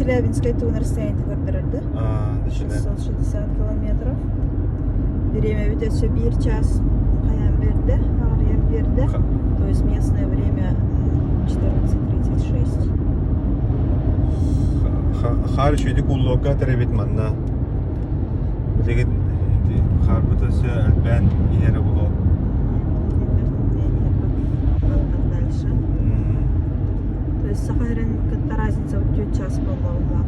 Челябинскай тугун расстояние көрдөрөр да? 660 километров. Время ведь өссө биир час хайаан биэрдэ, аҕырыйан биэрдэ. То есть местное время 14.36. Хаар үчүгэйдик ууллуокка этэрэбит манна. Билигин хаарбыт өссө элбээн иһэрэ буолуо. Дальше. То есть Саха сирин кытта разница вот час буолла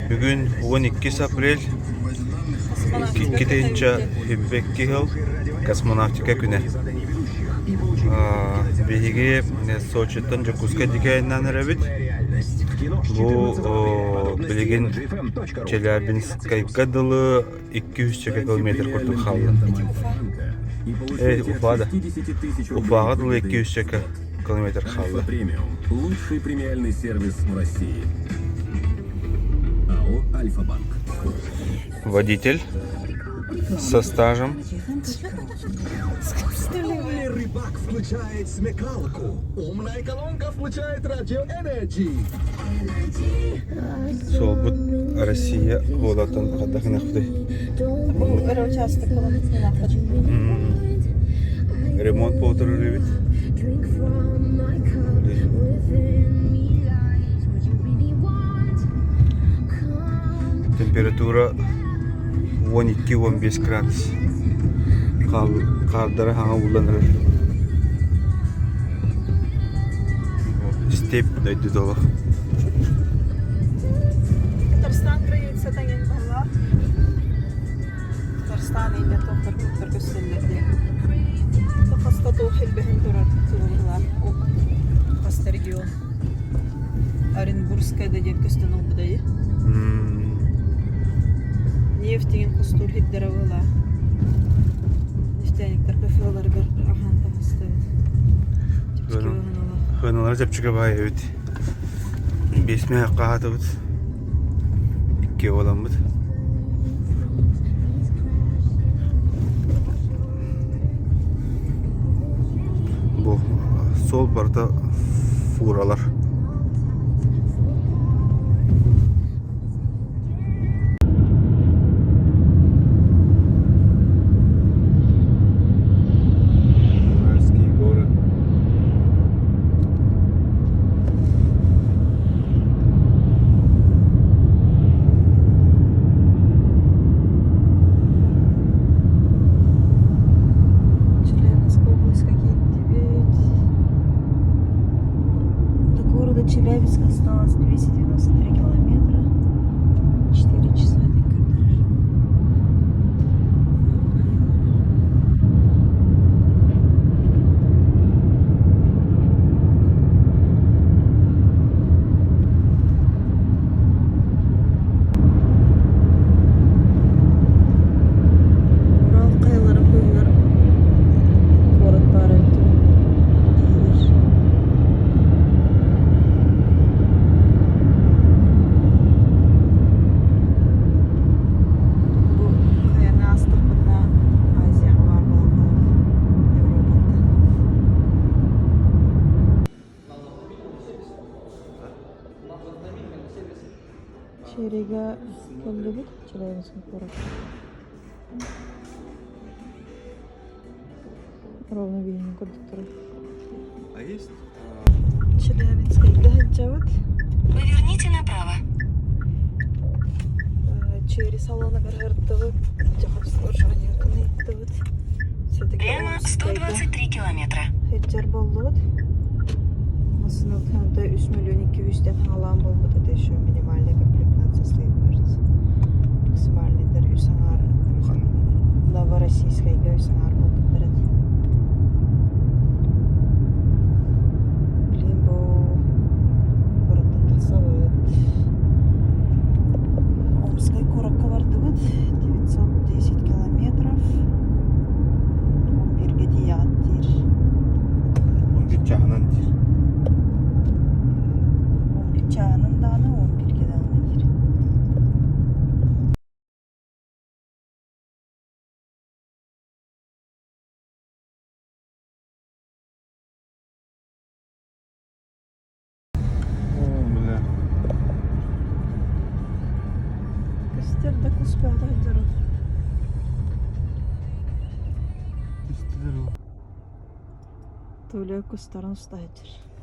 Бүгүн 12 апрель 2022 сыл космонавтика күнэ. Биһиги Сочиттан Дьокуускай диэки айаннаан эрэбит. Бу билигин Челябинскайга дылы 200 километр курдук хаалла. Э, Уфа да. Уфаҕа дылы 200 километр хаалла. Лучший премиальный сервис в России. АО «Альфа-Банк». Водитель со стажем. Умный рыбак включает смекалку. Умная колонка включает радио Energy. Суолбут Россия буолатын хайдах гынахпытый? Бу эрэ участок Ремонт буолтурар эбит. Температура 12-15 градус. Хаардара хаҥа ууллан эрэр. Степь дойду толох. Татарстан граница таҥын буолла. Татарстан иһинэн тохтор куттар көстөллөр диэн. Хаста туох элбэһин турар туругулар. Хаста регион. Оренбургская да диэн көстөн ылбытай. Нефть деген хостуур сирдэрэ буолла. Нефтяниктар кафеларыгар аһаан таҕыстыбыт. Чэпчэки быһыналаах. Хыналар чэпчэки баай эбит. Биэс мөһөөххө аһаатыбыт. Икки буоламмыт. Бу суол барыта фуралар. Уральские горы. Челябинская область какие девять. До города Челябинск осталось 293 километра. 4 часа Урал хайаларын быыһыгар куорат баар эбит иһигэр. Бу хайаны аастахпытына Азияҕа баар буолан хаалабыт Европаттан. Черига кэллибит Челябинскай куоракка. Ровно биһиги курдук турар. А есть? Челябинскайга сылдьабыт. Поверните направо. Черри салоныгар сырыттыбыт, техобслуживание ыйыттыбыт. Все-таки Прямо Омскайга 123 километра. сылдьар буоллубут. Массыыната үс миллион икки жүздэн хаалаан буолбут, это еще минимальная комплектация стоит, кажется. Максимальныйдар үс аҥаар Новороссийскайга үс аҥаар буолбуттар этэ. Блин, бу куораттан тахсабыт. Омскай куоракка бардыбыт. 910 километров. 11-ге тиийэҕит диир. 11 чаһынан диир. Үстэр да кус бөҕө сылдьар. Түстүлэр ол. Туля кустарын уста сылдьар.